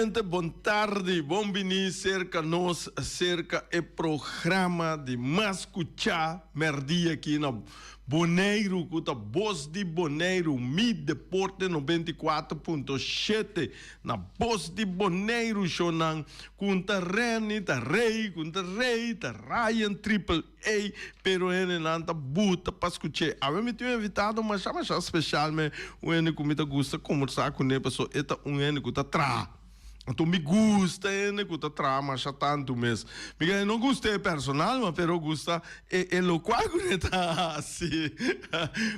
Oyente, bon tardi, bon bini cerca nos, cerca e programa di mas scucha merdia aki na Boneiru, cu ta Bos di Boneiru, Mi Deporte 94.7 na Bos di Boneiru, shownan cu ta Renny, ta Rey, cu ta Rey, ta Ryan Triple Ey, pero hendenan ta buta pa scuch'é. Awe mi tin un invitado masha masha special me, un hende cu mi ta gusta combersa cune paso e ta un hende cu ta traha. Anto mi gusta hende cu ta traha masha tanto mes. Mi ke no gust'é personal ma pero gusta e e locual cu ne ta haci.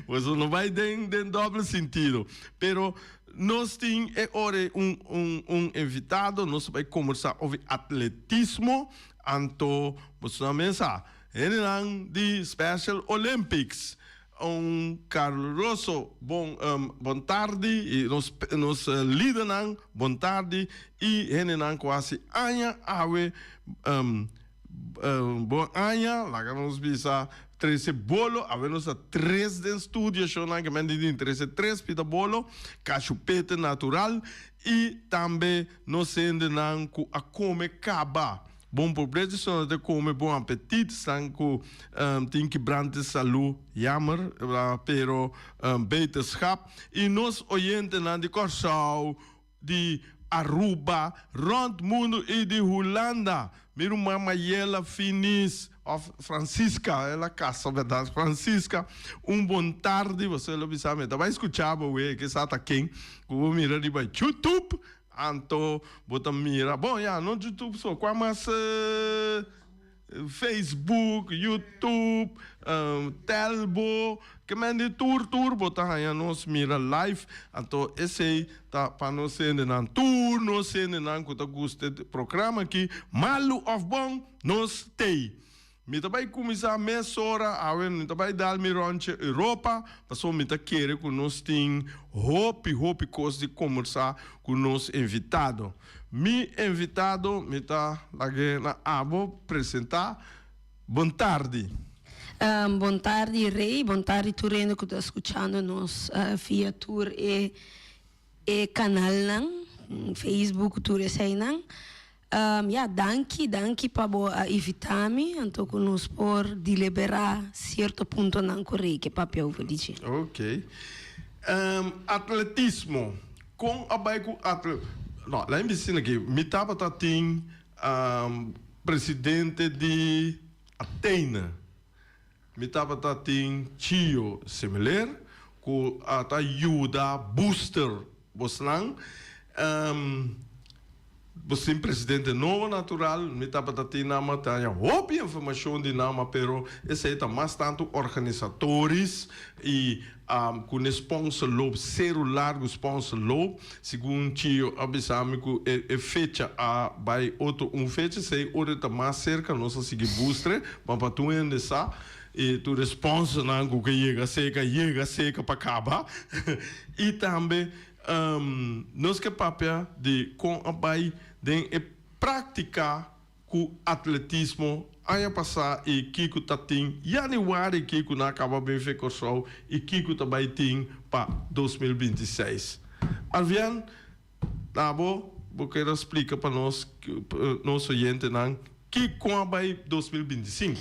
Boso no bay den den doble sentido. Pero nos tin e ora ey un un un invitado, nos ta bay combersa over atletismo. Anto boso nan mesa, hendenan di Special Olympics, un kaluroso bon bon tardi i nos nos lidernan bon tardi i hendenan ku hasi aña awe bon aña, laga nos bisa trese bolo, awe nos ta tres den studio shownan ke men di tin trese tres pita bolo, kashupete natural i tambe Nos hendenan ku a kome kaba. Bon probecho si no ta kome bon apetit esnan ku tin kibrante salu jammer pero beterschap y nos oyentenan di Kòrsou di Aruba rònt mundu y di Hulanda mi ruman Mayela Finis of Francisca el a kasa berdad Francisca un bon tardi boso lo bisa mi ta bai skucha bo wee ke sa ta ken ku bo mira riba YouTube Anto bo ta mira, bon ya, no YouTube so, kua mas Facebook, YouTube, Telbo, ke men di tur tur bo ta haña nos mira live, anto esei ta pa nos hendenan, tur nos hendenan ku ta gusta e programa aki, malu òf bon, nos t'ei. Mi ta bai kuminsá mesora awe, mi ta bai dal mi ròntje Europa, pasobra mi ta kere ku nos tin hopi, hopi kos di kombersá ku nos invitado. Mi invitado mi ta lag'é na abo presentá. Bon tardi. Bon tardi Rey, bon tardi tur hende ku ta skuchando nos via tur e e kanalnan, Facebook tur eseinan. Ya, danki, danki pa bo a invitá mi, anto ku nos por deliberá sierto puntonan ku Rey ke papia over di dje. Ok. Atletismo. Kon a bai ku atle-, no, laat mi bisa aki, mi tabata tin presidente di Athene, mi tabata tin Chio Semeleer ku a ta yuda booster bosnan. Bo tin presidente nobo natural, mi tabata tin nan ma ta haña hopi informashon di nan ma pero esei ta mas tantu organisatoris i ku ne sponsor loop seru largu sponsor loop segun Chio a bisa mi ku e fecha a bai otro un fecha esei ora e ta mas serka nos a sigui bustre ma pa tur hende sa i tur e sponsornan ku ke yega seka yega seka pa kaba i tambe Nos ke papia di kon a bai den e práktika ku atletismo aña pasá i kiko ta tin yanüari kiko nan a kaba bin fe Kòrsou i kiko ta bai tin pa 2026. Arvian, na bo, bo ker a splika pa nos, nos oyentenan, ki kon a bai 2025?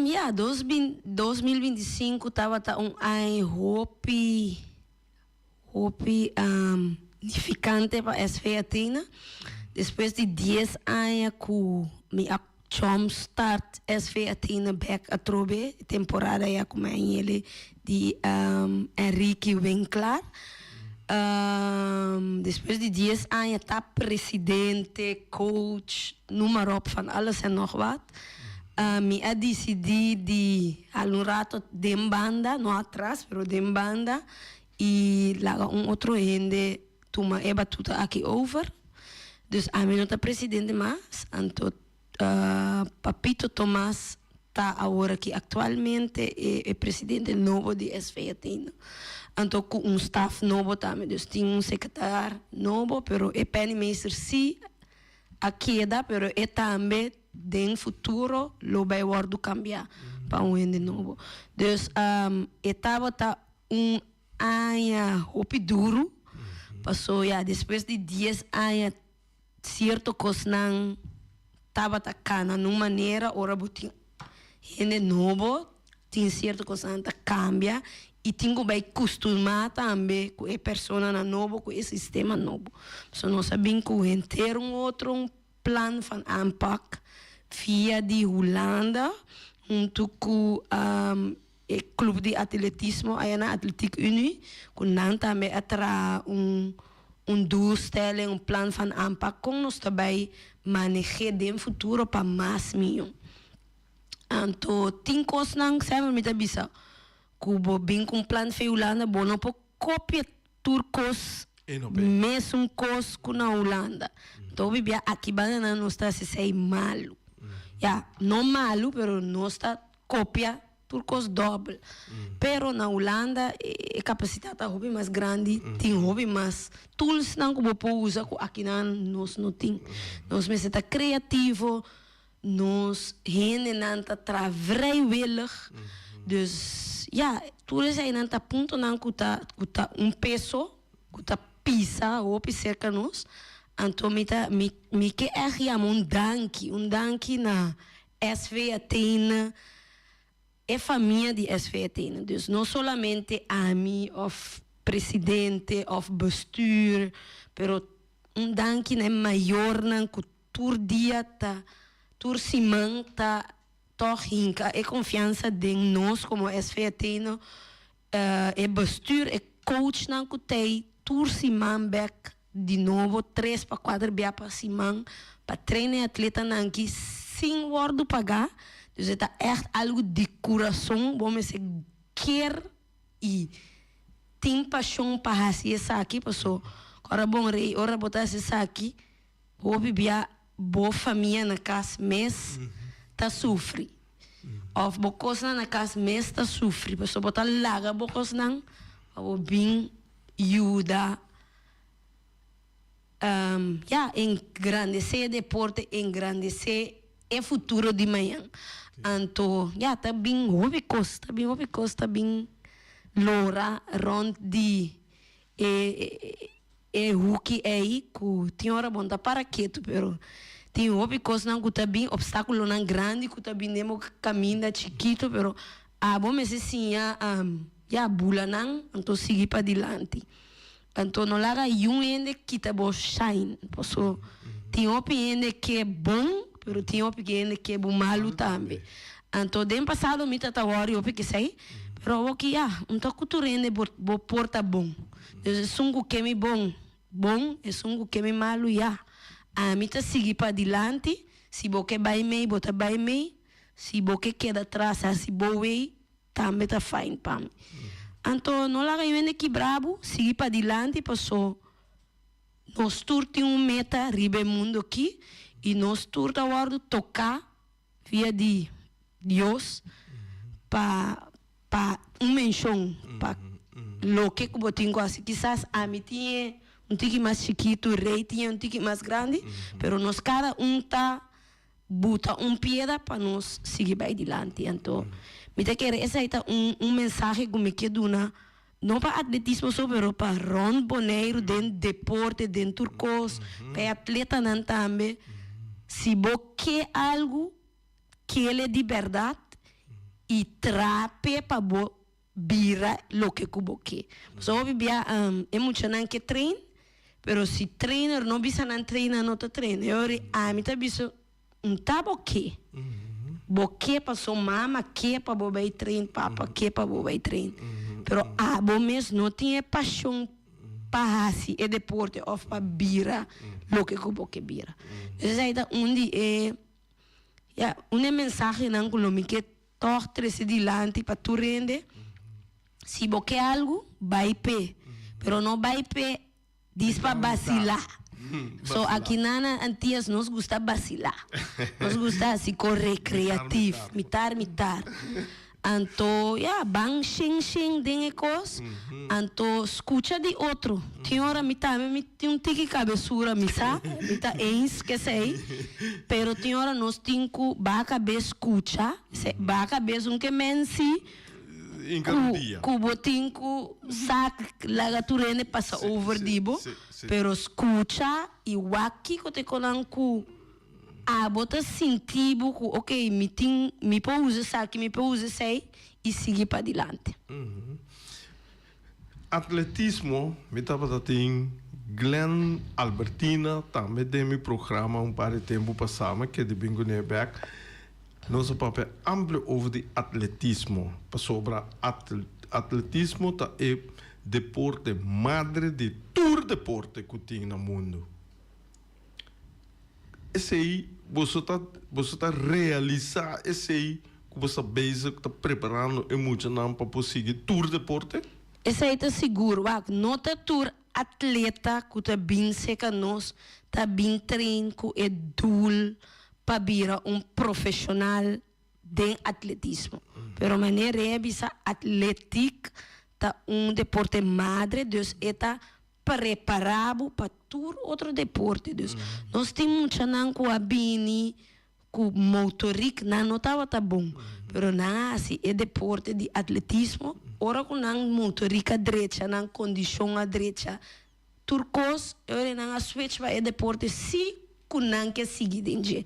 Ya, 2025 tabata un aña hopi Hopi nifikante pa SV Athena. Despues di dies aña ku mi a jump start SV Athena bek atrobe, e temporada ya ku mi a yele di Enrique Winklaar. Despues di dies aña ta presidente, coach, noem maar op, van alles en nog wat. Mi a disidí di hala un rato den banda, no atras, pero den banda, i laga un otro hende tuma e batuta aki over. Dus ami no ta presidente mas, anto Papito Tomas ta awor aki aktualmente e presidente nobo di SV Athena. Anto ku un staf nobo tambe, dus tin un sekretar nobo, pero e penningmeester sí a keda, pero e tambe den futuro lo bai wordo cambia pa un hende nobo. Dus e tabata un aña hopi duro. Paso ya despues di dies aña cierto cosnan tabata cana na un manera ora bo tin hende nobo tin cierto cosnan ta cambia y tin cu bay custuma tambe cu e personanan nobo cu e sistema nobo. So nos a bin cu henter un otro un plan van aanpak via di Hulanda hunto cu e club di atletismo aya na Atletiek Unie cu nan tambe a traha un un doelstelling, un plan van aanpak con nos ta bay manehe den futuro pa mas miyo. Anto tin cosnan semper mi ta bisa cu bo bin cu un plan fe Hulanda bo no por copia tur cos mesun cos cu na Hulanda. Anto hopi bia aki banda nan nos ta haci esey malo. Ya, no malo pero nos ta copia tur cos dobel. Pero na Hulanda e capacidad ta hopi mas grandi, tin hopi mas tools nan cu bo por usa cu aki nan nos no tin. Nos mester ta creativo, nos hendenan ta traha vrijwillig. Dus ya, tur eseinan ta puntonan cu ta cu ta un peso cu ta pisa hopi cerca nos. Anto mi ta mi mi ke echt yama un danki, un danki na SV Athene, e famia di SV Athene. Dus no solamente ami of presidente of bestuur, pero un danki na e mayornan cu tur dia ta, tur siman ta tog hinca e confiansa den nos como SV Athene, e bestuur, e coachnan cu t'ey tur siman bek di nobo tres pa kuater bia pa siman pa train e atletanan aki sin wordo paga. Dus e ta echt algo di curason, bo mester kier y tin pasion pa haci esaki paso ora bon rey ora bo ta haci esaki hopi bia bo famia na cas mes ta sufri of bo cosnan na cas mes ta sufri paso bo ta laga bo cosnan pa bo bin yuda ya engrandece e deporte engrandece e futuro di mañan anto ya ta bin hopi cos ta bin hopi cos ta bin lora rond di e e huki ei ku tin ora bo no ta para ketu pero tin hopi kosnan ku ta bin opstakulonan grandi ku ta bin den bo kaminda chikitu pero abo mester siña ya bula nan anto sigui padilanti anto no laga yun hende kita bo shine paso tin hopi hende ke bon pero tin hopi hende ke bo malu tambe anto den pasado mi ta ta wòri hopi kesei pero awoki ya un ta ku tur hende bo por ta bon. Dus esun ku ke mi bon, bon, esun ku ke mi malu, ya. Ami ta sigui padilanti, si bo ke bai mei, bo ta bai mei, si bo ke keda tras hasi bo wei, tambe ta fijn pa mi. Anto no laga yu hende kibra bo, sigui padilanti paso nos tur tin un meta riba e mundo aki i nos tur ta wòrdu toká via di Dios pa pa un menshon pa loke ku bo tin ku hasi. Kisas ami tin e un tiki mas chikitu, Rey tin e un tiki mas grandi, pero nos kada un ta buta un pieda pa nos sigui bai dilanti. Anto mi ta kere esei ta un un mensahe ku mi ke duna no pa atletismo so pero pa rònt Boneiru den deporte, den tur kos, pa e atletanan tambe. Si bo ke algu, kele di bèrdat i traha p'e pa bo bira loke ku bo ke. Pasobra hopi bia e muchanan ke train, pero si trainer no bisa nan train, nan no ta train. E ora ami ta bisa Un ta bo ke. Bo ke paso mama ke pa bo bay train, papa ke pa bo bay train. Pero abo mes no tin e pasion pa haci e deporte of pa bira loke cu bo ke bira. Entonces esaki ta un di e, ya, un di e mensahenan cu lo mi ke tog trece dilanti pa tur hende, si bo ke algo, bay p'e. Pero no bay p'e Dis pa basila. So aki na na Antias nos gusta basila. Nos gusta hasi ko recreatif. Mitar mitar. Anto ya ban shen shen den e kos. Anto skucha di otro. Tin ora mi tambe mi tin un tiki kabesura mi sa. Mi ta eens kesei. Pero tin ora nos tin ku baha kabes skucha. Baha kabes un ke mensi. Hinka rudia. Ku bo tin ku sak laga tur hende pasa over di bo, pero skucha i wak kiko ta e konan ku abo ta sinti bo ku ok mi tin mi por usa esaki mi por usa esei i sigui padilanti. Atletismo mi tabata tin Glenn Albertina tambe den mi programa un par di tempu pasá mi a keda bin kuné bèk. Nos a papia amplio over di atletismo pasobra atletismo ta e deporte madre di tur deporte ku tin na mundu. Esei boso ta boso ta realisá esei ku bo sta bezig ta preparando e muchanan pa por sigui tur deporte? Esei ta sigur. Wak, no ta tur atleta ku ta bin seka nos ta bin train ku e doel pa bira un profeshonal den atletismo. Pero manera Rey a bisa atletik ta un deporte madre dus e ta prepara bo pa tur otro deporte. Dus nos tin muchanan ku a bini ku motorik nan no tabata bon, pero nan a hasi e deporte di atletismo, ora ku nan motorik a drecha, nan kondishon a drecha, tur kos, e ora nan a switch pa e deporte si ku nan ke sigui den dje.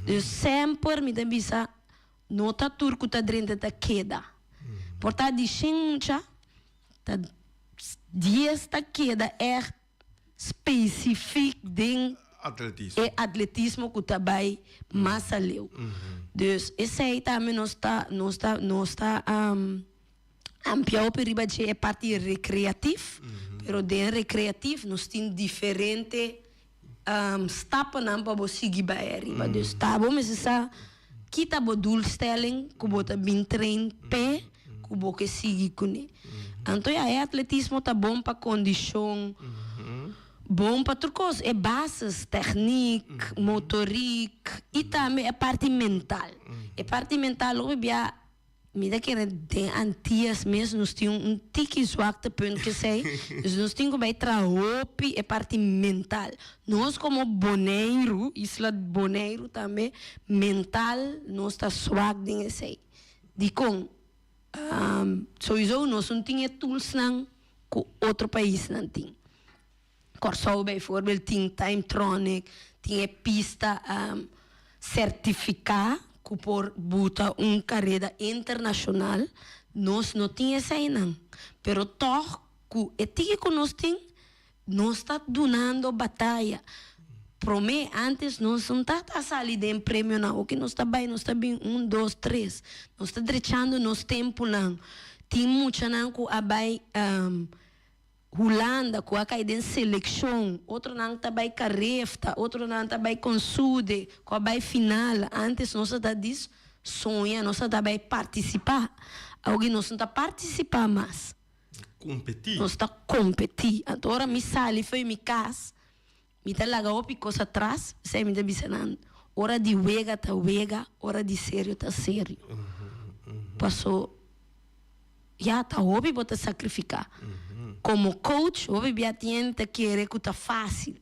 Dus semper mi ta bisa no ta tur ku ta drenta ta keda. Por ta di shen mucha, ta dies ta keda ègt specifiek den Atletismo. e atletismo ku ta bai mas aleu. Dus esei tambe nos ta nos ta nos ta amplia hopi riba dje e parti recreatief, pero den recreatief nos tin diferente stappennan pa bo sigui bai ariba. Dus ta bo mester sa ki ta bo doelstelling ku bo ta bin train p'e ku bo ke sigui kuné. Anto ya, e atletismo ta bon pa kondishon, bon pa tur kos, e basis, tèknik, motorik i tambe e parti mental. E parti mental hopi bia Mi ta kere den Antias mes nos tin un tiki zwaktepunt kesei, dus nos tin ku bai traha hopi e parti mental. Nos komo Boneiru, isla Boneiru tambe, mental nos ta swak den esei. Dikon? Souiso nos no tin e toolsnan ku otro paisnan tin. Kòrsou bijvoorbeeld tin Timetronic, tin e pista sertifiká ku por buta un kareda internashonal. Nos no tin eseinan, pero tòg ku e tiki ku nos tin, nos ta dunando bataya. Promé, ántes nos no ta ta sali den premionan, oke nos ta bai nos ta bin un, dos, tres. Nos ta drechando nos tempunan. Tin muchanan ku a bai. Hulanda ku a kai den selekshon, otronan ta bai Carefta, otronan ta bai Consude, ku a bai final. Antes nos a ta dis soña, nos a ta bai partisipá. Awoki nos no ta partisipá mas. Kompetí. Nos ta kompetí. Anto ora mi sali fo'i mi kas, mi ta laga hopi kos atras, p'esei mi ta bisa nan, ora di wega ta wega, ora di serio ta serio. Paso. Ya ta hopi bo ta sacrifica. Como coach hopi bia tin ta kere cu ta facil,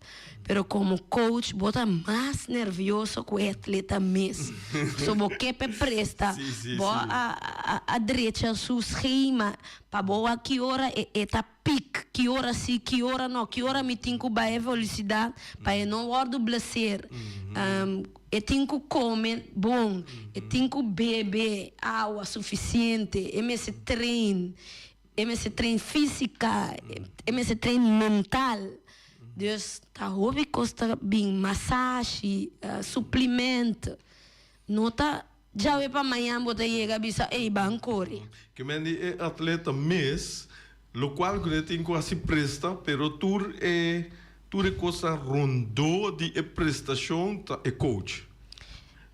pero como coach bo ta mas nervioso cu e atleta mes. So bo ke p'e presta, bo a a drecha su schema pa bo wak ki ora e ta piek, ki ora si, ki ora no, ki ora mi tin cu bai e velocidad pa e no wordo blesseer. E tin ku kome bon, e tin ku bebe awa sufisiente, e mester train, e mester train físika, e mester train mental. Dus ta hopi kos ta bin, masashi, suplement. No ta djawe pa mañan bo ta yega bisa ey ban kore. Ke men di e atleta mes, lokual ku e tin ku hasi presta, pero tur e tur e kosnan rondó di e prestashon ta e coach.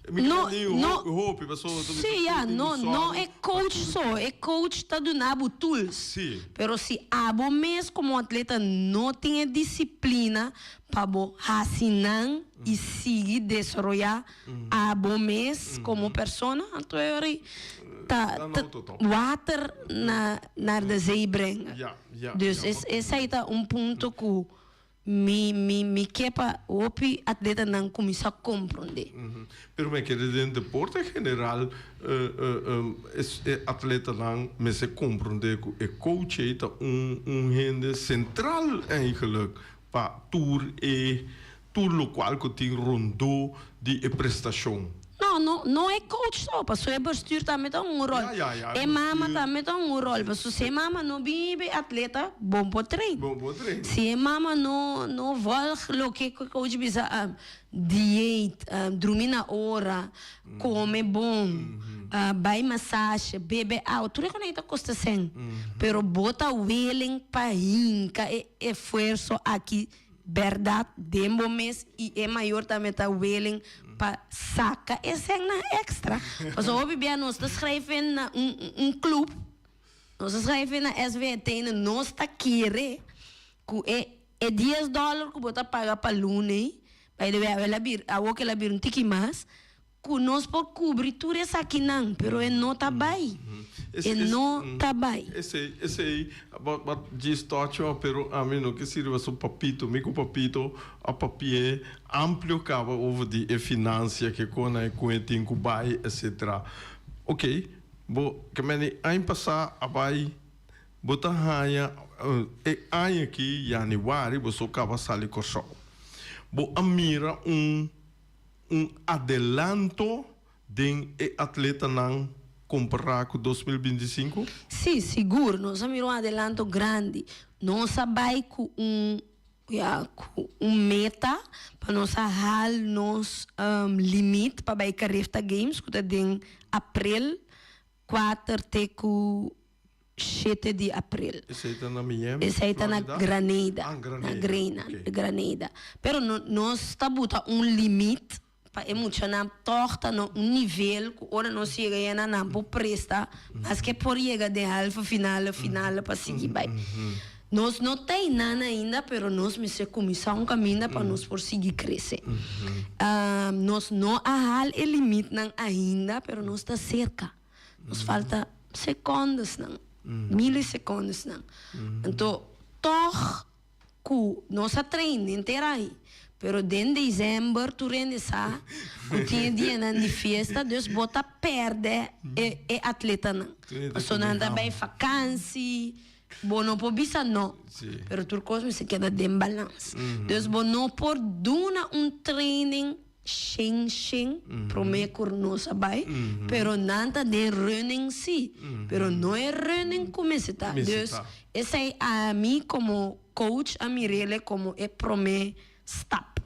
Mi ke No, men di no, hopi hopi pasobra ta bisa sí tur ya, tin ku no, no sòru e pa coach tur. so, e coach ta duna bo tools. Sí. Pero si abo mes komo atleta no tin e disiplina pa bo hasi nan i sigui desaroyá abo mes komo persona, anto e ora ei ta water na naar de zee brengen. Dus esei ta un punto ku. Mi mi mi ke pa hopi atletanan kuminsá komprondé. Pero mi a kere den deporte en general e atletanan mester komprondé ku e coach ei ta un un hende sentral eigenlijk pa tur e tur lokual ku tin rondó di e prestashon. No, no, no e coach so, pasobra e bestuur tambe ta un rol. Ja, ja, ja, e E mama bestuur. tambe ta un rol, pasobra si e mama no bin riba e atleta, bon por train. Bon por train. Si e mama no, no volg loke ku e coach bisa, dieet, drumi na ora, kome bon, bai massage, bebe awa, tur e kos ei ta kosta sèn. Pero bo ta willing pa hinka e esfuerso aki Bèrdat den bo mes i e mayor tambe ta willing pa saka e sènnan èkstra. Pasobra hopi bia nos ta schrijf in na un un club, nos ta schrijf in na SVT na nos ta kere ku e e dies dòler ku bo ta paga pa luna ei, by the way awe el a bir awor ku el a bir un tiki mas, Ku nos por kubri tur esakinan, pero e no ta bai. E no ta bai. Esei, esei, bo a djis tocho, pero ami no ke sirbi pasobra papito, mi ku papito a papi'é amplio kaba over di e finansia ke kon nan e ku e tin ku bai, etcetera. Oké, bo ke mende aña pasá a bai, bo ta haña e aña aki, yanüari, bo so kaba sali Kòrsou. Bo a mira un. Un adelanto den e atletanan kompará ku 2025? Sí, sigur. Nos a mira un adelanto grandi. Nos a bai ku un, ya, ku un meta pa nos a haal nos limit pa bai Carifta Games ku ta den aprel kuater te ku shete di april. Esei ta na Miami, Esei ta na Florida? Granada. Ah, Na Granada, Grena, ok. Granada. Pero no, nos ta buta un limit pa e muchanan tòg ta na un nivel ku ora nos yega yena nan por presta maske por yega den halve finale, finale pa sigui bai. Nos no ta einan ainda pero nos mester kuminsá un kaminda pa nos por sigui krese. Nos no a hal e limitnan ainda pero nos ta serka. Nos falta secondesnan, milisecondesnan. Anto tog cu nos a train henter ai, pero den december tur hende sa cu tin e dianan di fiesta, dus bo ta perde e e atletanan. Pasobra nan ta bay vakantie, bo no por bisa no, pero tur cos mester keda den balans. Dus bo no por duna un training Shen shen prome ku nos a bai pero nan ta den running si pero no e running ku mester ta dus esei ami komo coach a mirele komo e prome stap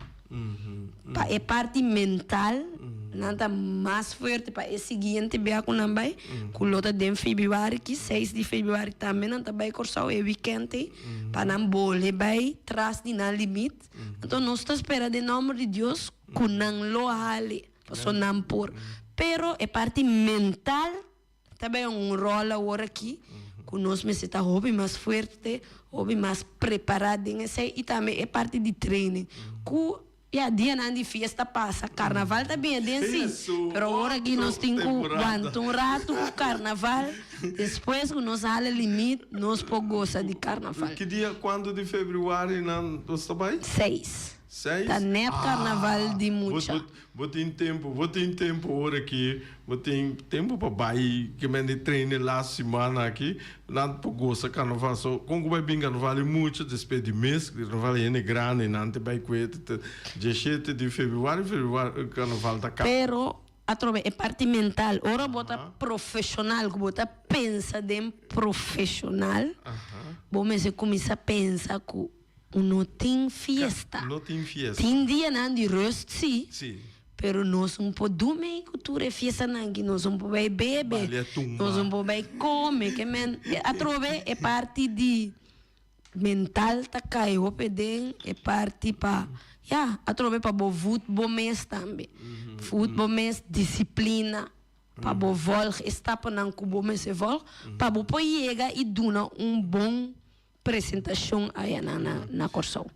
pa e parti mental nan ta mas fuerte pa e siguiente bia ku nan bai ku lo ta den februari ki seis di februari tambe nan ta bai Kòrsou e weekend ei pa nan bolbe bai tras di nan limit. Anto nos ta spera den nomber di Dios ku nan lo hali, paso nan por. Pero e parti mental ta bay un rol awor aki ku nos mester ta hopi mas fuerte, hopi mas prepara den esei i tambe e parti di training ku ya dianan di fiesta pasa, karnaval ta bin aden si, pero awor aki nos tin ku wanta un ratu ku karnaval. Despues ku nos hala limit, nos por gosa di karnaval. Ki dia, kuantu di februari nan nos ta bai? Seis. Seis? Ta nèt karnaval di mucha. Bo, bo tin tempu, bo tin tempu ora ki bo tin tempu pa bai ke men di train e last simana aki, nan por gosa karnaval. So, kon ku bai bin karnaval di mucha despues di mes, karnaval di hende grandi, nan ta bai kue te dieshete di februari, februari karnaval ta kaba. Pero Atrobe e parti mental, ora bo ta profesional, ku bo ta pensa den profesional, bo mester kuminsá pensa ku no tin fiesta. No tin fiesta. Tin dianan di rust sí, pero nos no por dumi ku tur e fiestanan aki, nos no por bai bebe, nos no por bai kome, ke men atrobe e parti di Mental ta kai hopi den e parti pa ya atrobe pa bo voed bo mes tambe. Voed bo mes, disciplina pa bo volg e stapnan ku bo mester volg pa bo por yega i duna un bon presentashon aya na na Kòrsou.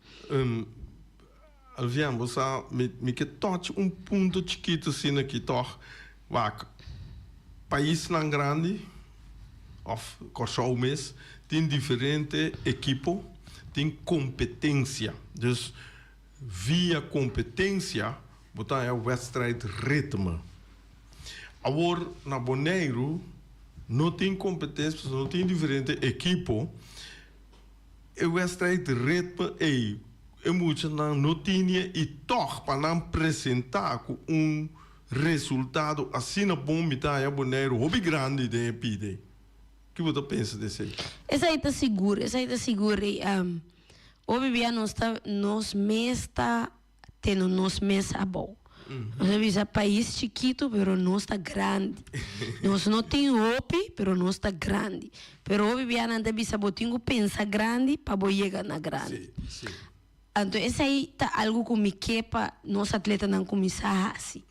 Alvian, bo sa mi mi ke touch un punto chikitu asina aki tòg. Wak, paisnan grandi òf Kòrsou mes tin diferente ekipo, Tin kompetensia. Dus via kompetensia bo ta haña wedstrijdritme. Awor na Boneiru no tin kompetensia pasobra no tin diferente ekipo. E wedstrijdritme ei e muchanan no tini i tòg pa nan presentá ku un resultado asina bon mi ta haña Boneiru hopi grandi den e pide. Ki bo ta pensa di esei? Esei ta sigur, esei ta sigur i hopi bia nos ta nos mes ta tene nos mes abou. Nos a bisa pais chikitu pero nos ta grandi. Nos no tin hopi pero nos ta grandi. Pero hopi bia nan ta bisa bo tin ku pensa grandi pa bo yega na grandi. Anto esei ta algu ku mi ke pa nos atletanan kuminsá hasi.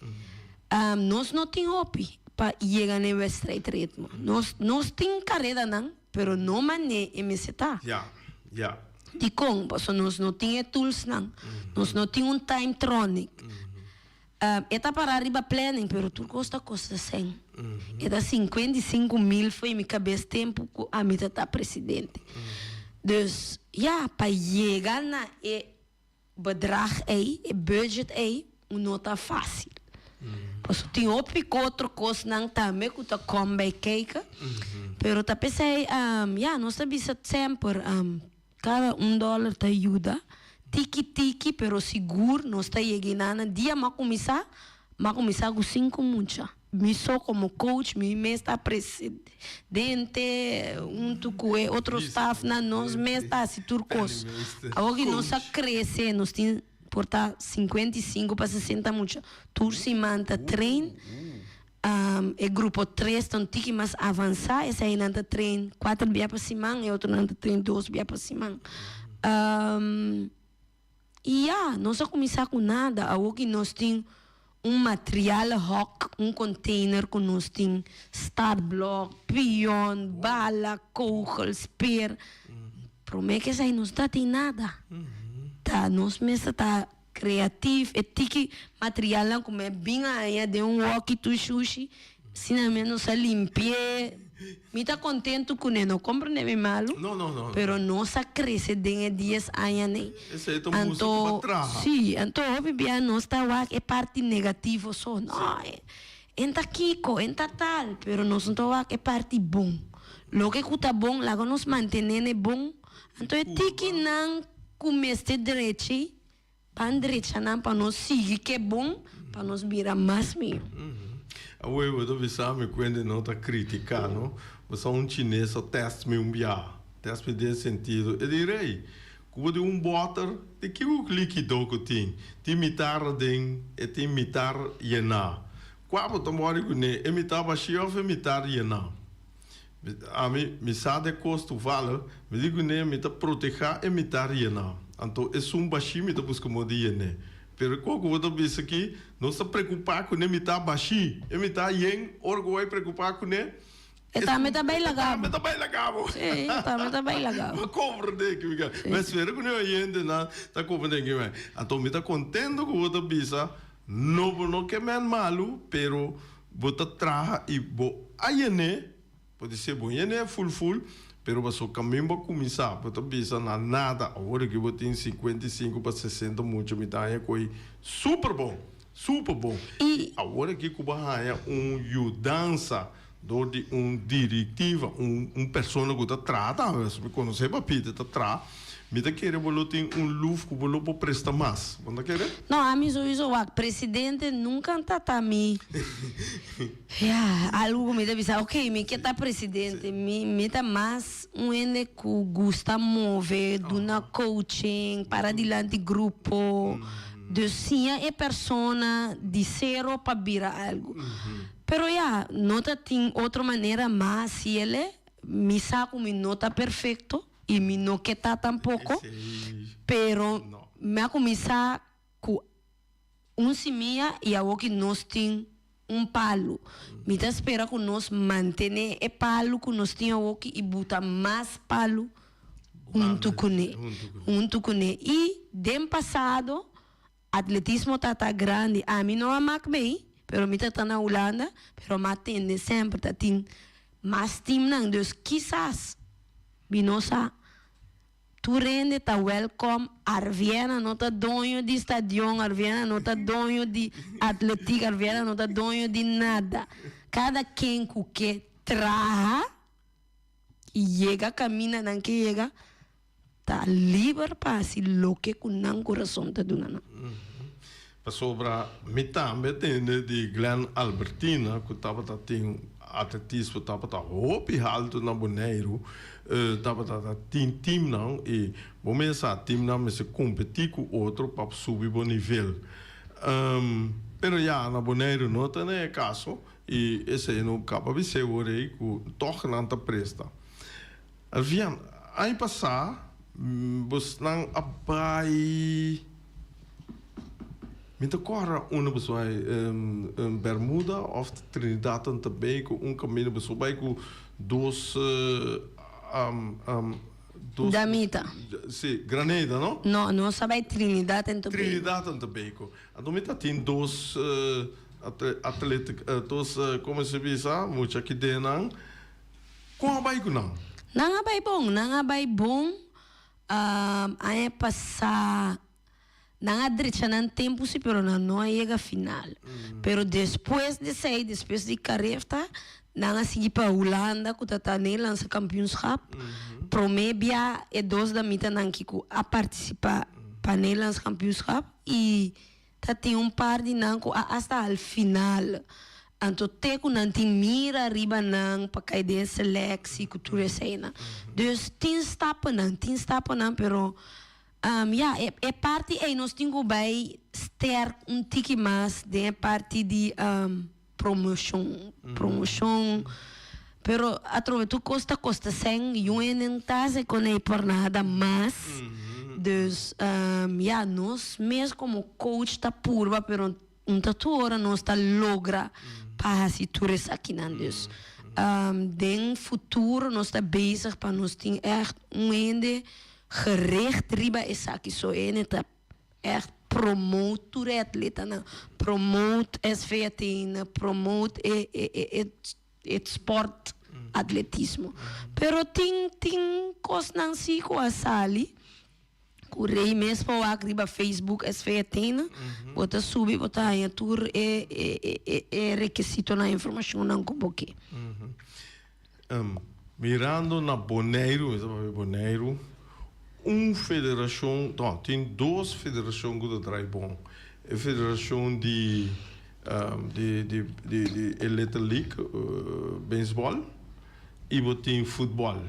Nos no tin hopi pa yega na e wedstrijdritmo. Nos nos tin karedanan pero no manera e mester ta. Dikon? Pasobra nos no tin e toolsnan. Nos no tin un timetronic. E ta pará riba planning pero tur kos ta kosta sèn. E ta 55 mil fo'i mi kabes tempu ku ami ta ta presidente. Dus ya, pa yega na e bedrag ei, e budget ei, no ta fásil. Pasobra tin hopi otro kosnan tambe ku ta kom bij kijken. Pero ta p'esei, ya, nos ta bisa semper, kada un dòler ta yuda. Tiki tiki, pero sigur nos ta yega einan. Dia m'a kuminsá, m'a kuminsá ku sinku mucha. Mi so komo coach, mi mes ta presidente, huntu ku e otro staffnan, nos mes ta hasi tur kos. Awor ku nos a krese, nos tin por ta 55 pa 60 mucha tur siman ta train. E grupo tres ta un tiki mas avansá, eseinan ta train kuater bia pa siman, e otronan ta train dos bia pa siman. I ya, nos a kuminsá ku nada. Awor ku nos tin un materiaalhok, un container ku nos tin startblok, pion, bala, kogel, speer. Promé ku esei nos no tin nada. Ta nos mester ta kreatief, e tiki materialnan ku mi a bin haña den un wòki tur shushi, asina mes nos a limpi'é. Mi ta kontentu kuné, no komprendé mi malu, pero nos a krese den e dies añanan. Esei ta mustra ku bo a traha. Sí, anto hopi bia nos ta wak e parti negativo so, no, en ta kiko, en ta tal, pero nos no ta wak e parti bon. Loke ku ta bon, laga nos mantené n'e bon. Anto e tikinan ku mester drechi, ban drecha nan pa nos sigui ke bon, pa nos bira mas mihó. Awor bo ta bisa mi ku hende no ta kritiká, no? Bo sa un chines a tèst mi un biaha, tèst mi den sentido, e di, Rei, ku bo tin un bòter, di kiko likido ku tin? Tin mitar aden, e tin mitar yená. Kua bo ta mòri kuné, e mitar bashí òf e mitar yená? Ami, mi sa de kos toevallig, mi di kuné mi ta protehá e mitar yená. Anto esun bashí mi ta buska modo di yené. Pero kua ku bo ta bisa aki, nos ta prekupá kuné mitar bashí. E mitar yen, ora ku bo bai prekupá kuné, E tambe ta bai laga bo. E tambe ta bai laga bo. Sí, e tambe ta bai laga bo. Bo komprendé ki mi ke. Mi a spera ku e oyentenan ta komprendé ki mi. Anto mi ta kontento ku bo ta bisa, no bo no ke men malu, pero bo ta traha i bo a yené, podisé bo yené ful ful, pero paso kamin bo a kuminsá, bo ta bisa na nada, awor aki bo tin 55 pa 60 mucha mi ta haña ko'i super bon, super bon. I awor aki ku bo a haña un yudansa dor di un direktiva, un un persona ku ta traha tambe, pasobra mi konosé Papito ta traha, mi ta kere bo lo tin un luf ku bo lo por presta mas, bo no ta kere? No, ami souiso wak, presidente nunka ta ta mi, ya, algu ku mi ta bisa, ok, mi ke ta presidente, mi mi ta mas un hende ku gusta move, duna coaching, para dilanti grupo, dus siña e persona di sero pa bira algu. Pero ya, no ta tin otro manera mas si el e, mi sa ku mi no ta perfekto i mi no ke ta tampoko, pero mi a kuminsá ku un simia i awoki nos tin un palu. Mi ta spera ku nos mantené e palu ku nos tin awoki i buta mas palu huntu kuné, huntu kuné. I den pasado atletismo ta ta grandi. Ami no a mak mei, pero mi ta ta na Hulanda, pero m'a tende semper ta tin mas teamnan. Dus kisas mi no sa. Tur hende ta welkom, Arviena no ta doño di stadion, Arviena no ta doño di atletiek, Arviena no ta doño di nada. Kada ken ku ke traha i yega kaminda nan ke yega ta liber pa hasi loke ku nan kurason ta duna nan. Pasobra mi tambe a tende di Glenn Albertina ku tabata tin atletismo tabata hopi haltu na Boneiru, tabata ta tin teamnan i bo mes sa teamnan mester kompetí ku otro pa subi bo nivel. Pero ya na Boneiru no ta na e kaso i esei no kaba bis'é wor ei ku tòg nan ta presta. Alvian, aña pasá bosnan a bai, mi ta kòrda unda boso bai, Bermuda òf Trinidad and Tobago, un kaminda boso bai ku dos, dos. Damita. Si, Granada, no? No, nos a bai Trinidad and Tobago. Trinidad and Tobago. Anto mi ta tin dos atlet, dos, komo se bisa, mucha kidenan. Kon a bai ku nan? Nan a bai bon, nan a bai bon. Aña pasá nan a drecha nan tempu si, pero nan no a yega final. Pero despues di esei, despues di Carefta, nan a sigui pa Hulanda ku ta ta Nederlandse kampioenschap. Promé bia e dos damitanan ki ku a partisipá pa Nederlands kampioenschap i Ta tin un par di nan ku a asta al final. Anto te ku nan tin mira riba nan pa kai den e seleksi ku tur eseinan. Dus tin stappennan, tin stappennan pero ya e e parti ei nos tin ku bai sterk un tiki mas den e parti di promoshon, promoshon. Pero atrobe tur kos ta kosta sèn, yu hende ta hasi kon ei por nada mas. Dus ya nos mes komo coach ta purba pero un ta tur ora nos ta logra pa hasi tur esakinan. Dus den futuro nos ta bezig pa nos tin ègt un hende gericht riba esaki. So e hende ta Echt promote tur e atletanan, promote SV Athene, promote e e e e sport atletismo. Pero tin tin kosnan si ku a sali ku Rey mes por wak riba Facebook SV Athene, bo ta subi bo ta haña tur e e e e rekisitonan informashonnan ku bo ke. Mirando na Boneiru, mi ta papia Boneiru, un federashon, no, tin dos federashon ku ta drai bon. E federashon di di di di di e Little League, beisbòl, i bo tin futbòl.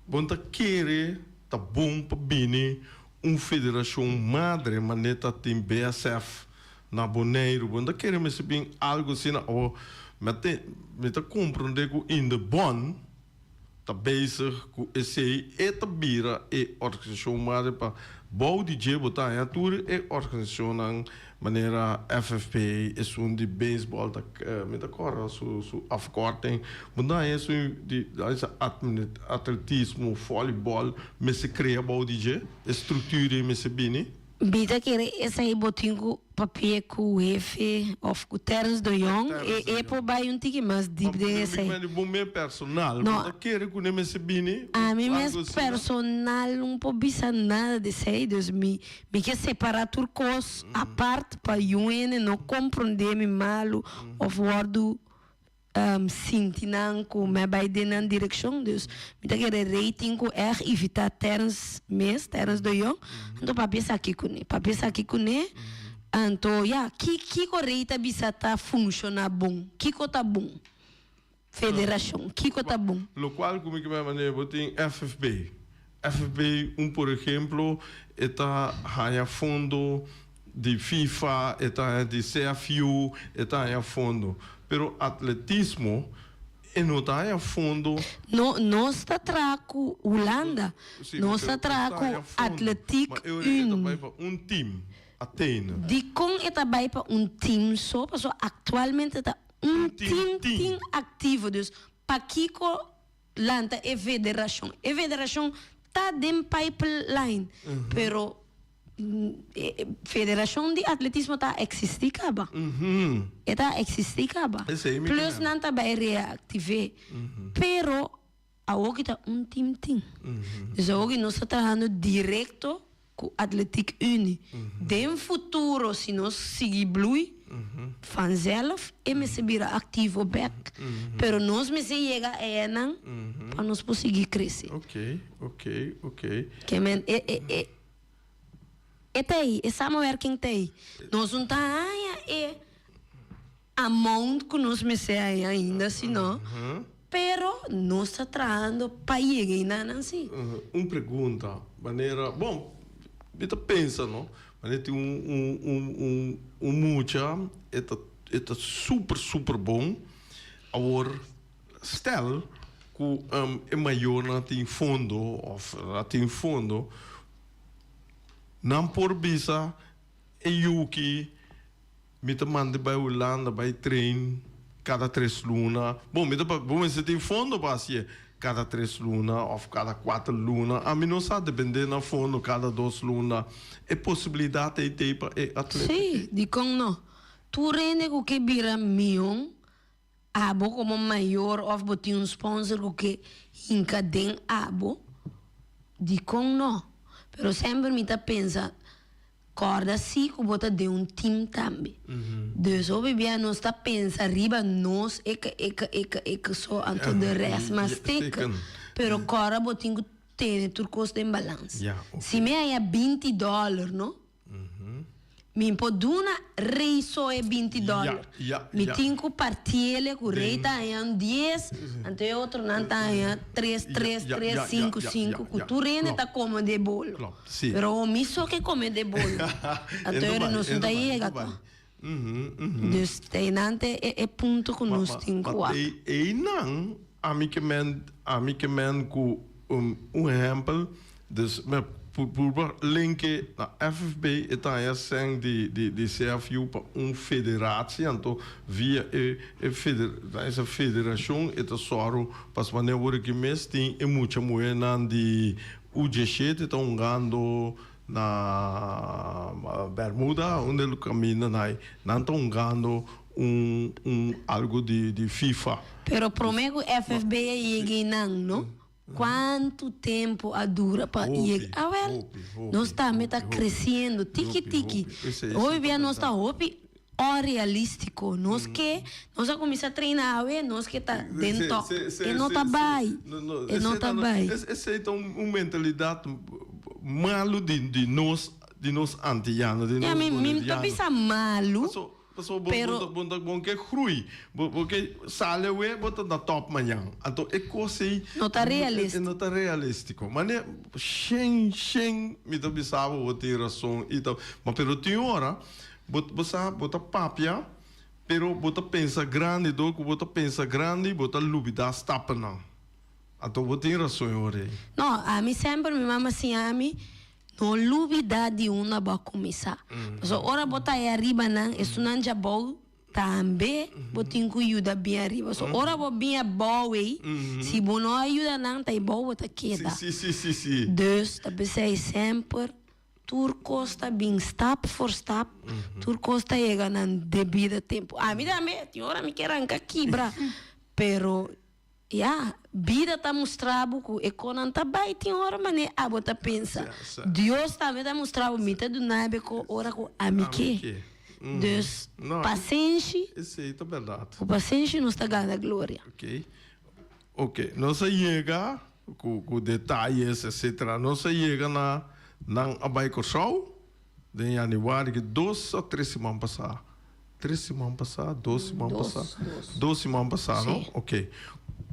Bo no ta kere ta bon pa bini un federashon madre manera ta tin BSF Na Boneiru, bo no ta kere mester bin algo asina o mi a te mi ta comprende cu in de bon ta bezig cu esey e ta bira e organisacion madre pa bou di dje bo ta haña tur e organisacionnan manera FFP esun di baseball ta mi ta corda su su afkorting bo ta haña esun di atletismo volleyball mester crea bou di dje e structuur ey mester bini. Mi ta kere esei bo tin ku papia ku hefe of ku Terence de Jong e e por bai un tiki mas dip den esei. Mi bo mes personal bo ta kere ku ne mester bini. Ami mes personal no por bisa nada di esei dus mi mi ke separa tur kos apart pa yu hende no komprende mi malu of wordu Sinti nan ku mi a bai den nan direkshon, dus mi ta kere rating ku èg evitá Terence mes, Terence de Jong, anto papia esaki kuné, papia esaki kuné, anto ya, ki kiko rei ta bisa ta funshoná bon, kiko ta bon? Federashon, kiko ta bon? Lokual ku mi ke bai manera bo tin FFB, FFB un por ehemplo e ta haña fondo di FIFA, e ta haña di CFU, e ta haña fondo. Pero atletismo e no ta haña fondo. No, nos ta traha ku Hulanda. Nos ta traha ku Atletiek Ma e ora e ta bai pa un team, Athene. Dikon e ta bai pa un team so? Pasobra aktualmente ta un team tin aktivo. Dus pakiko lanta e federashon? E federashon ta den pipeline, pero Federacion di atletismo ta existi caba. E ta existi caba. Plus nan ta bay reactive. Pero. Awoki ta un team tin. Dus awoki nos ta trahando directo cu Atletiek Unie. Den futuro si nos sigui bloei vanzelf e mester bira activo bek. Pero nos mester yega enan pa nos por sigui crece. Ok, ok, ok. Ke men e e e e ta ei, e samenwerking ta ei. Nos no ta haña e amount ku nos mester haña ainda si no, pero nos ta trahando pa yega einanan si. Un pregunta, manera, bon, mi ta pensa no, manera tin un un un un un mucha e ta e ta super super bon, awor stel ku e mayornan tin fondo of a tin fondo, nan por bisa e yuki Mi ta manda bai Hulanda bai train kada tres luna. Bon, mi ta pa, bo mester tin fondo pa hasié kada tres luna òf kada kuater luna. Ami no sa, dependé na fondo kada dos luna. E posibilidat ei t'ei pa e atleta Sí, ki? dikon no? Tur hende ku ke bira mion, abo komo mayor òf bo tin un sponsor ku ke hinka den abo, dikon no? Pero semper mi ta pensa, Kòrda si ku bo ta den un tim tambe. Dus hopi bia nos ta pensa riba nos eke eke eke eke so anto de rèst mas teken. Pero kòrda bo tin ku tene tur kos den balans. Si mi haña 20 dòler no, mi por duna rei so e 20 dòler. Mi tin ku partiele ku rei ta haña un dies, anto e otronan ta haña tres tres tres sinku sinku ku tur hende ta kome de bolo. Sí. Pero omi so ke come de bolo. Anto ora nos no ta yega to. Dus ta einan ta e punto ku nos tin ku wak. Einan ami ke men ami ke men ku un ehempel dus mi a purba linke na FFB e ta haña sèn di di CFU pa un federatie anto via e e esa federashon e ta sòru pasobra manera wor aki mes tin e mucha muhernan di U17 ta hungando na Bermuda unda el caminda na ai nan ta hungando un un algo di di FIFA. Pero prome cu FFB a yega einan no? Cuanto tempo a dura pa yega? Awel, nos tambe ta creciendo tiki tiki. Hopi bia nos ta hopi Onrealístiko. Nos ke, nos a kuminsá treina awe, nos ke ta den tòp. E no ta bai. E no ta bai. Esei ta un mentalidat malu di nos, di nos antiyano, di nos Ya, mi mi ta boneriano. bisa malu, Paso bo pero. bo ta bo ke groei, bo bo ke sali awe, bo ta na tòp mañan. Anto e kos ei. No ta realístiko. E no ta realístiko. Mane shen shen mi ta bisa bo, bo tin rason i ta, ma pero tin ora. Bo bo sa bo ta papia pero bo ta pensa grandi dor ku bo ta pensa grandi bo ta lubida stapnan anto bo tin rason e ora ei. No, ami semper mi mama siña mi no lubida di unda bo a kuminsá. Pasobra ora bo ta ei ariba nan esunnan djabou tambe bo tin ku yuda bin ariba. So ora bo bin abou ei si bo no a yuda nan ta ei bou bo ta keda. Si si si si. Dus ta p'esei semper Tur kos ta bin stap for stap, tur kos ta yega nan debido tempu. Ami tambe tin ora mi ke ranka kibra, pero ya, bida ta mustra bo ku e konan ta bai tin ora manera abo ta pensa. Dios tambe ta mustra bo, mi ta duna bo e ko ora ku ami ke. Dus, pasenshi, ku pasenshi nos ta gana gloria. Ok, nos a yega ku ku detayes etcetera. Nos a yega na nan a bai Kòrsou den yanüari ki dos o tres siman pasá. Tres siman pasá, dos siman pasá? Dos siman pasá no? Ok.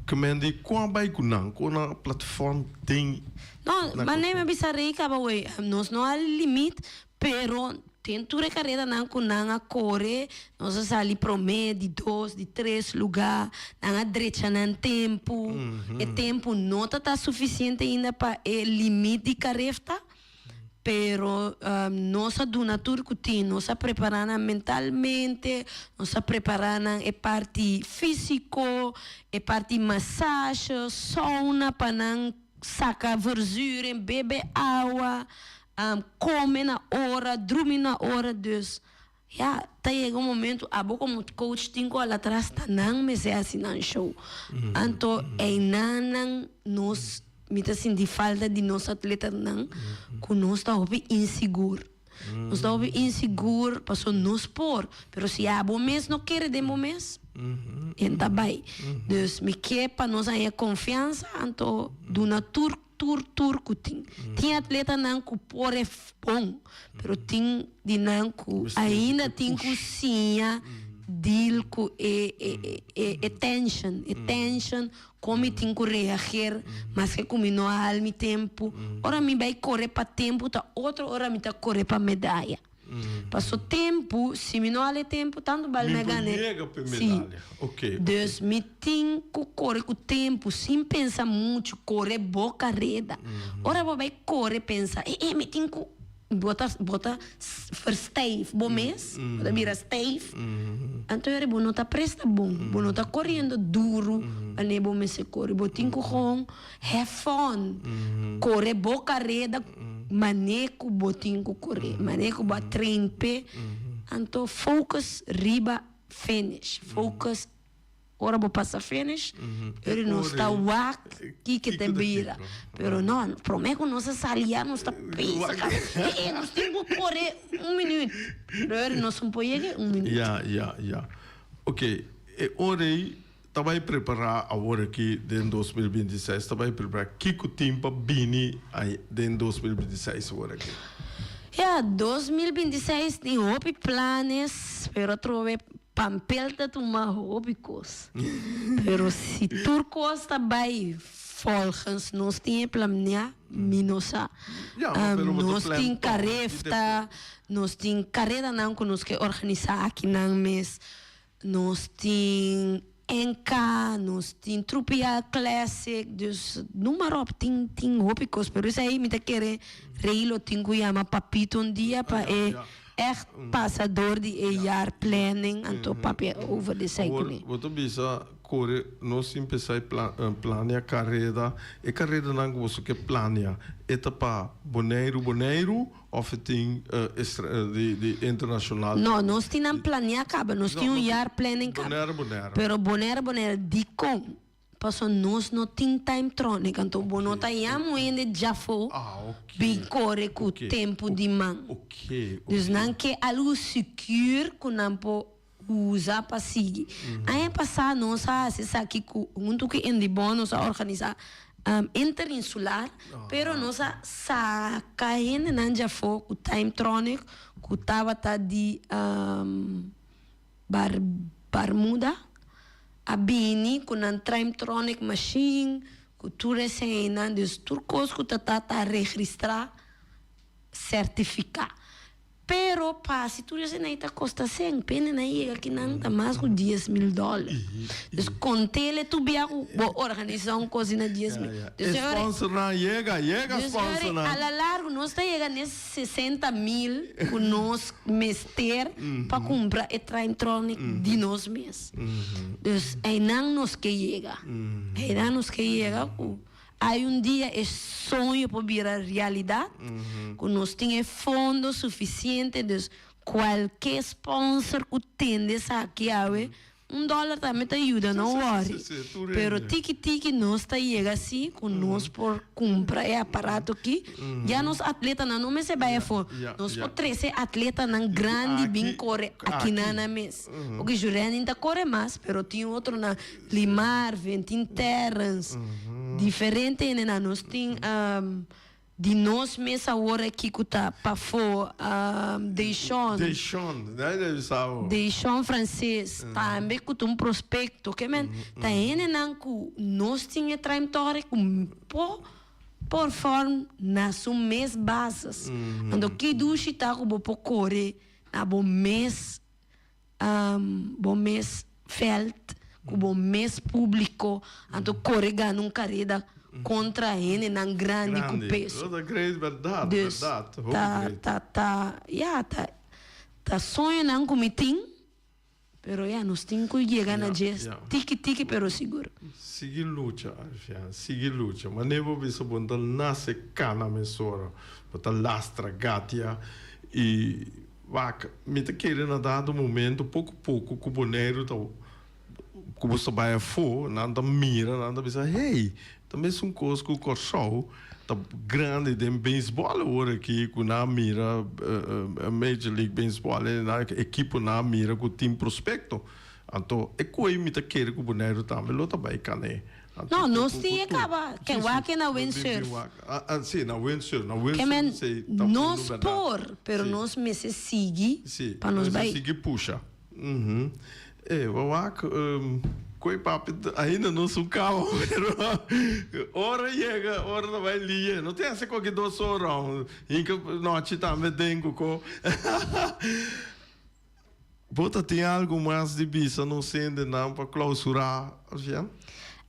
Ke men di kon a bai ku nan? Kon nan platform den No, manera mi a bisa Rey kaba wei, nos no a limit Pero den tur e karedanan ku nan a kore, nos a sali promé, di dos, di tres lugá. Nan a drecha nan tempu. E tempu no ta ta sufisiente ainda pa e limit di karefta, pero nos a duna tur ku tin. Nos a prepará nan mentalmente, nos a prepará nan e parti físiko, e parti masashe, sauna pa nan saka verzuring, bebe awa. Come na ora, drumi na ora, dus Ya, ta yega un momento abo como coach tin cu hala atras ta nan mester haci nan show. Anto eynan nan nos mi ta sinti falta di nos atletanan cu nos ta hopi insigur. Nos ta hopi insigur paso nos por, pero si abo mes no kere den bo mes, en ta bay. Dus mi ke pa nos haña confiansa anto duna tur tur tur ku tin. Tin atletanan ku por e bon, pero tin di nan ku ainda tin ku siña deal ku e e e tension, e tension kon mi tin ku reager maske ku mi no a hal mi tempu. Ora mi bai kore pa tempu ta otro ora mi ta kore pa medaya. Paso tempu, si mi no hal e tempu tantu bal mi a gana e. Si. Dus mi tin ku kore ku tempu sin pensa muchu, kore bo kareda. Ora bo bai kore pensa, e e mi tin ku, bo ta bo ta verstijf bo mes, bo ta bira stijf, anto yori bo no ta presta bon, bo no ta koriendo duru wanneer bo mester kore. Bo tin ku gewoon have fun, kore bo kareda. Mane ku bo tin ku kore, mane ku bo a train p'e, anto focus riba finish, focus ora bo pasa finish, ora nos ta wak kiko ta bira, pero no, prome ku nos a sali ya nos ta pensa kaba, e nos tin ku kore un minuut, pero ora nos no por yega e un minuut. Ya, ya, ya. Ok, e ora ei Ta bai prepará awor aki den 2026, ta bai prepará kiko tin pa bini den 2026 awor aki? Ja, 2026 tin hopi planes, pero atrobe pampel ta tuma hopi kos. Pero si tur kos ta bai volgens nos tin e planeá, mi no sa. Ja, ma pero bo ta Nos plan tin tòg, i karefta, nos tin karedanan ku nos ke organisá akinan mes. Nos tin NK, nos tin Trupial Classic, dus noem maar op, tin tin hopi kos, pero esei mi ta kere Rey lo tin ku yama Papito un dia pa e ègt pasa dor di e jaarplanning anto papia over di esei Awor kuné. bo ta bisa kore nos tin pensá e plania kareda, e karedanan ku boso ke plania e ta pa Boneiru Boneiru Of e tin di internacional. No, nos tin nan planea caba, nos tin un jaarplanning caba. Bonaire, Bonaire. Pero Bonaire, Bonaire, dicon? Paso nos no tin timetronic, anto bo no ta yama un hende djafo bin core cu tempo di man. Dus nan ke algo secure cu nan por usa pa sigui. Aña pasá nos a hasi esaki ku huntu ku Indibon nos a organisá interinsular, pero nos a saka hendenan djafó ku Timetronic ku tabata di Bar Barmuda a bini ku nan Timetronic machine ku tur eseinan, dus tur kos ku ta ta ta registrá, sertifiká. Pero pa si tur esei ta kosta sen, pende nan yega kinan ta mas ku 10,000 dòler. Dus kontele tur bia ku bo organisá un kos na 10,000. E sponsornan yega, yega sponsornan. A la largu nos ta yega n'e 60,000 ku nos mester pa kumpra e Trimetronic di nos mes. Dus einan nos ke yega. Einan nos ke yega ku. Hay un dia e soño por bira realidad, cu nos tin e fondo suficiente, dus cualke sponsor cu tende esaki awe, un dollar tambe ta yuda, no worry. Pero tiki tiki nos ta yega asi cu nos por cumpra e aparato aki, ya nos atletanan no mester bay afo, nos por trece atletanan grandi bin core akinan nan mes. Porque Jurenin ta core mas, pero tin otronan. Lee Marvin, tin Terrence, diferente hendenan. Nos tin di nos mes awor aki ku ta pafó, Deishon. Deishon, dai dai bisa bo. Deishon Frances, tambe ku ta un prospekto. Ke men ta hendenan ku nos tin e traimtoria ku por perform na su mes basis. Anto ki dushi ta ku bo por kore na bo mes bo mes veld ku bo mes publico anto kore gana un kareda kontra hendenan grandi ku peso. Dus ta ta ta ya ta ta soñonan ku mi tin pero ya nos tin ku yega na dje tiki tiki pero sigur. Sigui lucha Arfian, sigui lucha. Manera bo bisa bo no ta nase kana mesora, bo ta lastra gatia i. Wak, mi ta kere na dado momento poko poko ku Boneiru ta ku bo sta bai afó, nan ta mira, nan ta bisa, hey, ta mesun kos ku Kòrsou ta grandi den beisbòl awor aki ku nan a mira Major League Baseball e nan ekiponan a mira ku tin prospekto. Anto e koe mi ta kere ku Boneiru tambe lo ta bai kane. No, nos tin e kaba ke wak na windsurf. Si, na windsurf, na Ke men windsurf si ta uno nos bèrdat. por, pero Si. nos mester sigui Si, pa nos nos bai. sigui pusha. Uhum. E, bo wak, koe papi ainda no su kaba, pero ora yega, ora ta bai liye. No tin hasi koki dos ora, hinka nochi tambe den ku ko. Bo ta tin algu mas di bisa nos hendenan pa klausurá, Arjen?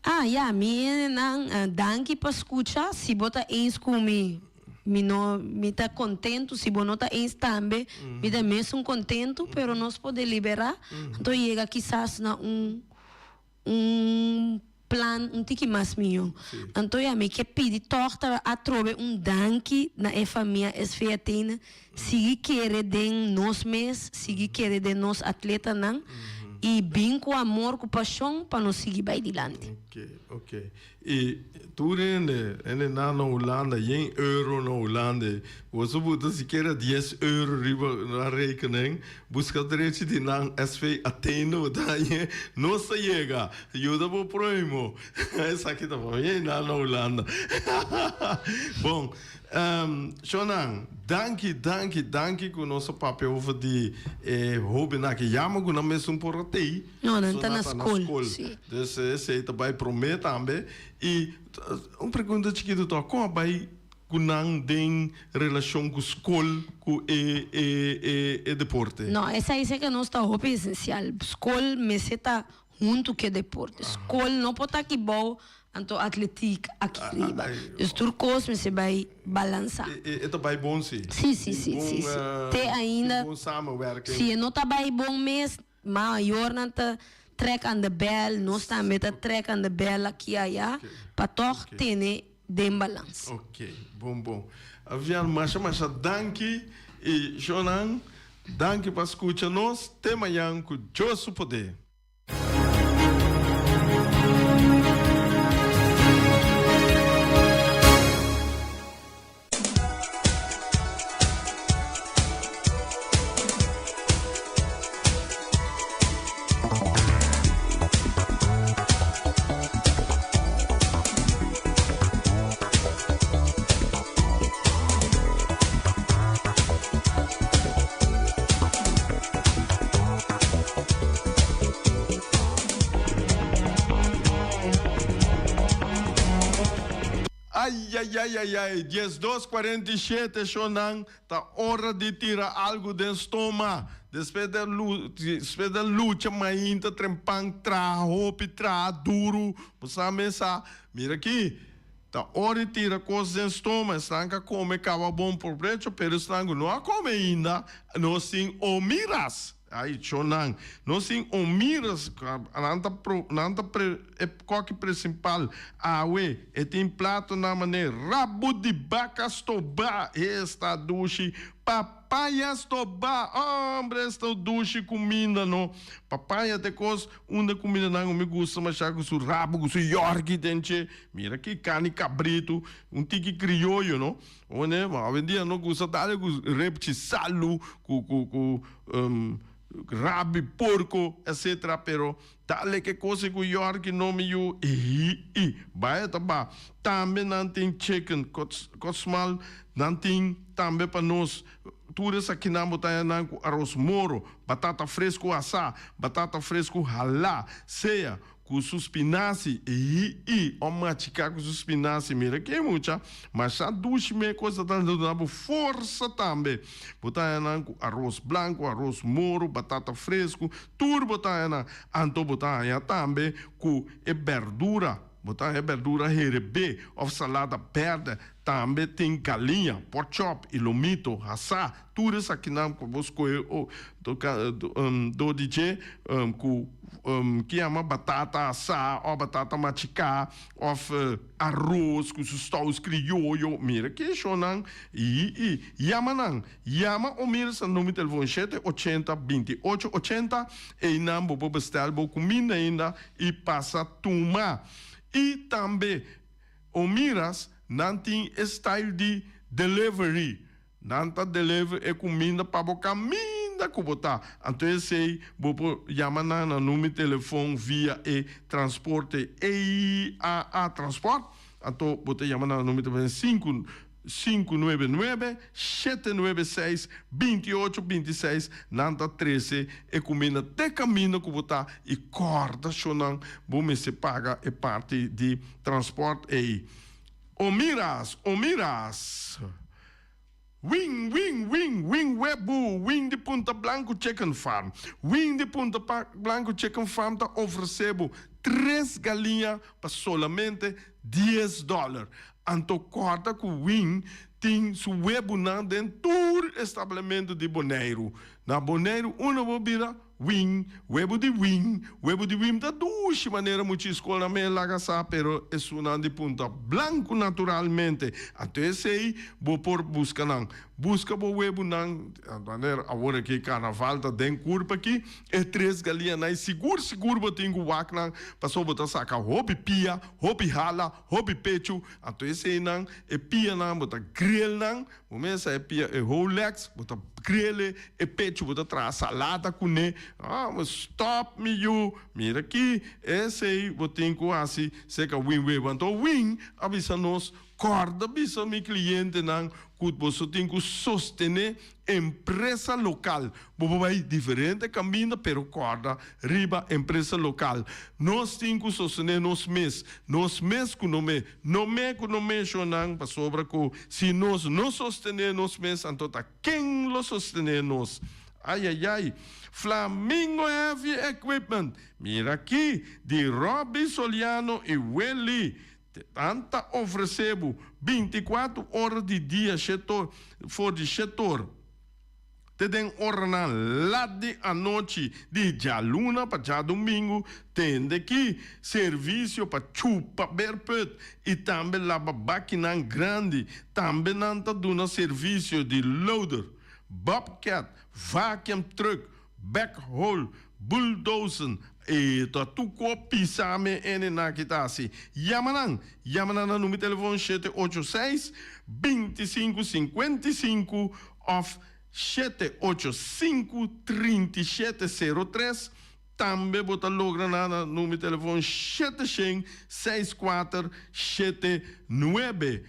Ah, ya, mi hendenan, danki pa skucha. Si bo ta eens ku mi, mi no, mi ta kontentu. Si bo no ta eens tambe, mi ta mesun kontentu, pero nos por deliberá. Anto yega kisas na un, un plan un tiki mas mihó. Anto ya mi ke pidi tòg ta atrobe un danki na e famia SVAT-na sigui kere den nos mes, sigui kere den nos atletanan i bin ku amor, ku pashon pa nos sigui bai dilanti. Ok, ok. I tur hende, hende nan na Hulanda, yen euro na Hulanda ei. Boso buta sikiera dies euro riba nan rekening, buska drechi di nan SV Athene bo ta hañ'e, nos ta yega, yuda bo prohimo. Esaki ta pa mi ei nan na Hulanda. Bon, shownan, danki, danki, danki ku nos a papia over di e hobennan aki. Yama ku nan mesun por a tei. No, nan ta na skol, si. Dus esei ta bai promé tambe. I un pregunta chikitu tòg, kon a bai ku nan den relashon ku skol ku e e e e deporte? No, esei si ke nos ta hopi esensial. Skol mester ta huntu ku e deporte. Skol no por ta aki bou, anto atletiek aki riba. Dus tur kos mester bai balansá. E e ta bai bon si? Si, si, si, si, si. Te ainda Tin bon samenwerking. Si e no ta bai bon mes, Mayornan ta trek aan de bel, nos tambe ta trek aan de bel aki aya pa tog tene den balans. Ok, bon bon. Avian, masha masha danki y shownan, danki pa scucha nos, te mañan cu Dios su poder. Ayayayayay, 12 47 shownan ta ora di tira algu den stoma. Despues di despues di lucha mainta trempan traha hopi traha duru bo sa mesa mira aki ta ora di tira kos den stoma esnan ka kome kaba bon probecho pero esnan ku no a kome ainda nos tin omiras. Ay, chonan. Nos tin un miras, nan ta pro, nan ta pre, e koki principal awe, e tin platonan mane rabo di baka stobá, esta dushi, papaya stobá, hombre, esta dushi cuminda no. Papaya ta e cos, un de cumindanan cu mi gusta masha cu su rabo, cu su yorki den dje. Mira ki carni cabrito, un tiki crioyo no. One, ma awendia no gusta dale ku repchi salu, ku ku ku rabi porko, etcetera, pero dale ke kos ku yorki no mi yu i baya ta ba. Tambe nan tin chicken kosmal, nan tin tambe pa nos tur esakinan bo ta haña nan ku aros moro, batata fresku asá, batata fresku halá, sea Ku su spinasi, i i o machiká ku su spinasi, mira ke mucha, masha dushi me kos ta duna bo forsa tambe. Bo ta haña nan ku aros blanku, aros moro, batata fresku, tur bo ta haña nan. Anto bo ta haña tambe ku e bèrdura. Bo ta haña berdura herebé òf salada bèrdè. Tambe tin galiña, pork chop i lomito hasá. Tur esakinan ku bo skohe dor di dje ku ki yama batata asá òf batata machiká òf aros ku su stous krioyo. Mira ki shonnan i yama nan. Yama o mira sa number di telefon shete ochenta binti ocho ochenta. Einan bo por bestèl bo kuminda ainda i pasa tuma. I tambe o miras nan tin e style di delivery. Nan ta deliver e kuminda pa bo kaminda ku bo ta. Anto esei bo por yama nan na number di telefon via e transporte EAA Transport. Anto bo ta yama nan na number di telefon sinku sinku nuebe nuebe, shete nuebe seis, binti ocho binti seis. Nan ta trese e kuminda te kaminda ku bo ta i kòrda shonnan bo mester paga e parti di transport ei. O miras, o miras. Wing, wing, wing, wing webu, wing di Punta Blanco Chicken Farm. Wing di Punta Blanco Chicken Farm ta ofresé bo tres galiña pa solamente dies dòler. Anto kòrda ku Wing tin su webunan den tur establehmentu di Boneiru. Na Boneiru unda bo bira Wing, webu di Wing, webu di Wim ta dushi manera mucha skolnan me laga sa pero esunnan di Punta Blanku naturalmente. Anto esei bo por buska nan. Buska bo webunan, manera awor aki karnaval ta den kurpa aki, e tres galianan ei sigur sigur bo tin ku wak nan pasobra bo ta saka hopi pia, hopi hala, hopi pechu. Anto eseinan e pianan bo ta grill nan. Bo mesa e pia e whole legs, bo ta grele e pechu, bo ta traha salada kuné. Ah, stop mi yu, mira aki, esei bo tin ku hasi serka Win Weber. Anto Win a bisa nos, kòrda bisa mi klientenan ku boso tin ku sostené empresa lokal. Bo por bai diferente kaminda, pero kòrda riba empresa lokal. Nos tin ku sostené nos mes, nos mes ku no me. No me ku no menshonan, pasobra ku si nos no sostené nos mes, anto ta ken lo sostené nos? Ayayay! Flamingo Heavy Equipment, mira aki, di Robby Soliano i Willy, nan ta ofresé bo bintikuatro ora di dia shetor for di shetor. Te den oranan lat di anochi di djaluna pa djadumingu tende ki servisio pa chupa berput i tambe laba bakinan grandi. Tambe nan ta duna servisio di loader, bobcat, vacuum truck, backhoe, bulldozen i ta tur ko pisa me ene nan ki ta hasi. Yama nan! Yama nan na number telefon shete ocho seis, 25 55 òf 785 37 03. Tambe bo ta logra nan na number telefon 700 64 79.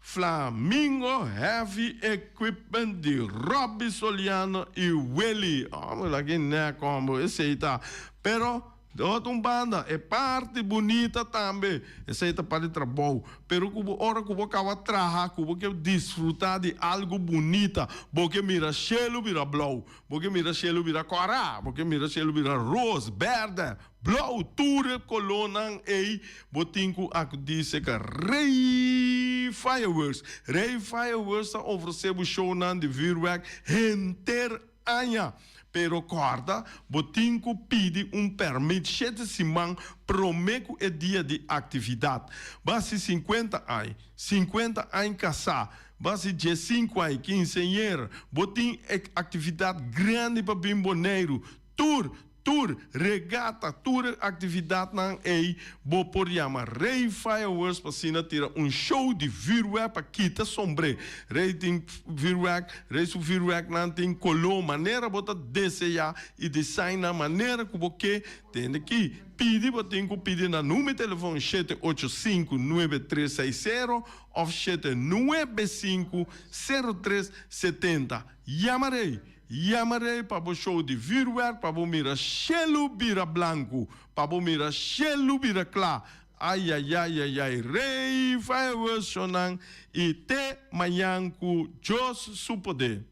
Flamingo Heavy Equipment di Robby Soliano i Willy. Hombre, laga e nek hombre, esei ta. Pero di otro un banda, e parti bunita tambe, esei ta parti trabou. Pero ku bo ora ku bo kaba traha, ku bo ke disfruta di algu bunita, bo ke mira shelu bira blou, bo ke mira shelu bira kòrá, bo ke mira shelu bira ros, bèrdè, Blou, tur e kolónan ei bo tin ku akudí serka Rey Fireworks. Rey Fireworks ta ofresé bo shownan di vürwèrk henter aña. Pero kòrda, bo tin ku pidi un pèrmit shete siman promé ku e dia di aktividat. Bo hasi sinkuenta aña, sinkuenta aña kasá, bo hasi diesinku aña, kinseñera, bo tin e aktividat grandi pa bin Boneiru, tur Tur regata, tur e actividadnan ey bo por yama Rey Fireworks pa asina tira un show di vuurwerk pa kita sombre. Rey tin vuurwerk, Rey su vuurwerknan tin color manera bo ta desea y design nan manera cu bo ke. Tende ki pidi bo tin cu pidi na numero telefon shete ocho sinku nuebe tres seis sero of shete nuebe sinku sero tres setenta. Yama Rey! Yama Rey pa bo show di vuurwerk pa bo mira shelu bira blanku, pa bo mira shelu bira kla. Ayayayayay Rey Fireworks shownan i te mañan ku Dios su poder.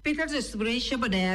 Peters Restauration Bonaire.